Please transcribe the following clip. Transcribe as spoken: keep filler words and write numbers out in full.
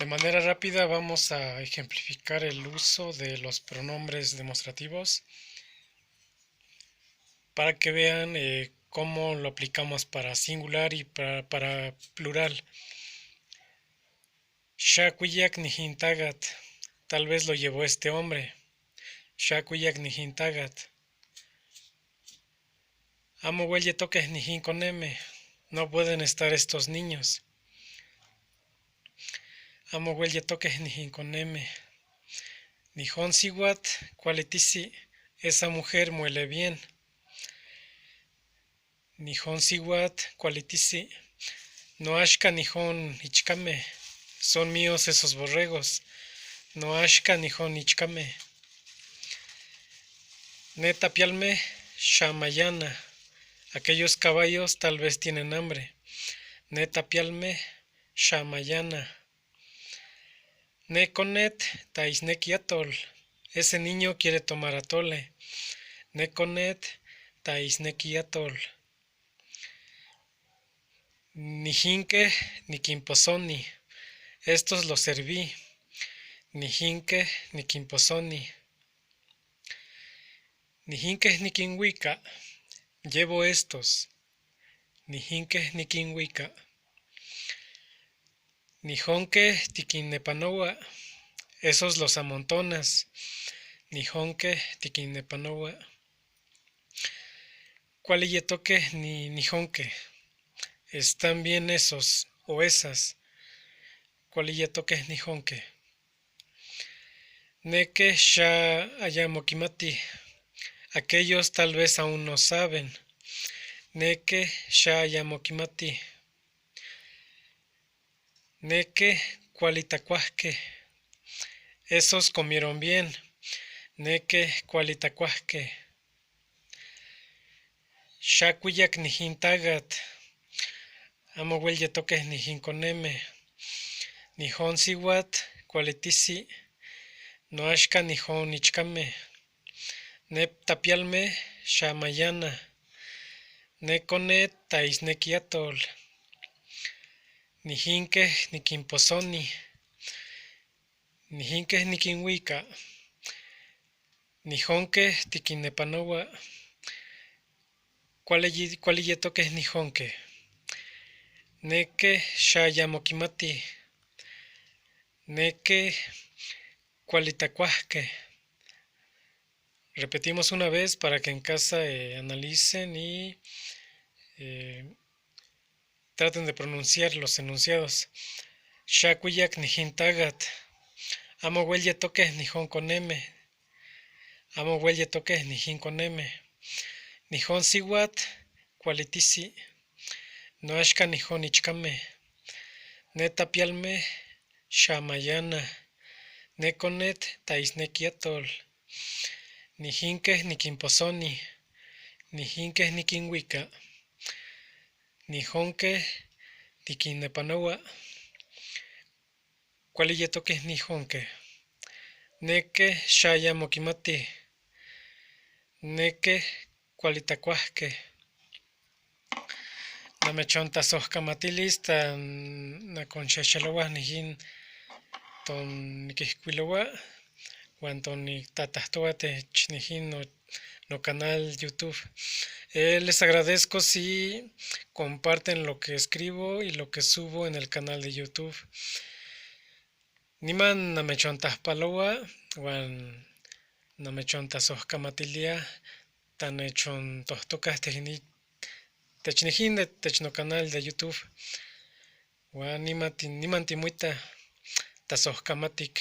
De manera rápida vamos a ejemplificar el uso de los pronombres demostrativos para que vean, eh, cómo lo aplicamos para singular y para, para plural. Xakuyak nijintagat. Tal vez lo llevó este hombre. Xakuyak nijintagat. Amo wel yetokeh nijinkoneme. No pueden estar estos niños. Amo wel yetokeh nijinkoneme. Nihon siwat kuali tisi'. Esa mujer muele bien. Nihon siwat kuali tisi'. No'axka nihon ichkame. Son míos esos borregos. No'axka nihon ichkame. Ne tapialme xamayana. Aquellos caballos tal vez tienen hambre. Ne tapialme xamayana. Ne konet ta isnek yatol. Ese niño quiere tomar atole. Ne konet ta isnek yatol. Nijinkeh nikinposoni. Estos los serví. Nijinkeh nikinposoni. Nijinkeh nikinwika'. Llevo estos. Nijinkeh nikinwika'. Nijonkeh tikinnepanowa'. Esos los amontonas. Nijonkeh tikinnepanowa'. Kuali yetokeh ni, nijonkeh. Están bien esos o esas. Kuali yetokeh nijonkeh. Neke xa ayamo kimati. Aquellos tal vez aún no saben. Neke xa ayamo kimati. Neke kuali takuahke. Esos comieron bien. Neke kuali takuahke. Xakuyak nijintagat. Amo wel yetokeh nijinkoneme. Nihon siwat kuali tisi'. No'axka nihon ichkame. Ne tapialme xamayana. Ne konet ta isnek yatol. Nijinkeh nikinposoni. Nijinkeh nikinwika'. Nijonkeh tikinnepanowa'. Kuali, kuali yetokeh nijonkeh. Neke xa ayamo kimati. Neke kuali takuahke. Repetimos una vez para que en casa, eh, analicen y, eh, traten de pronunciar los enunciados. Xakuyak nijintagat. Amo wel yetokeh nijinkoneme. Amo wel yetokeh nijinkoneme. Nihon siwat kuali tisi'. No'axka nihon ichkame. Ne tapialme xamayana. Ne konet ta isnek yatol. Nijinkeh nikinposoni. Nijinkeh nikinwika'. Nijonkeh tikinnepanowa'. Kuali yetokeh nijonkeh. Neke xa ayamo kimati. Neke kuali takuahke. Namechontasohkamatilis ta nakonxexelowa nijin ton nikihkuilowa', wan ton nitahtahtowa tech nijin no, no canal YouTube. Eh, les agradezco si comparten lo que escribo y lo que subo en el canal de YouTube. Niman namechontahpalowa', wan namechontasohkamatilia, tanechontohtokah tech ni, tech nijin, tech no canal de YouTube. Wan niman ti, niman timita, tasohkamatik.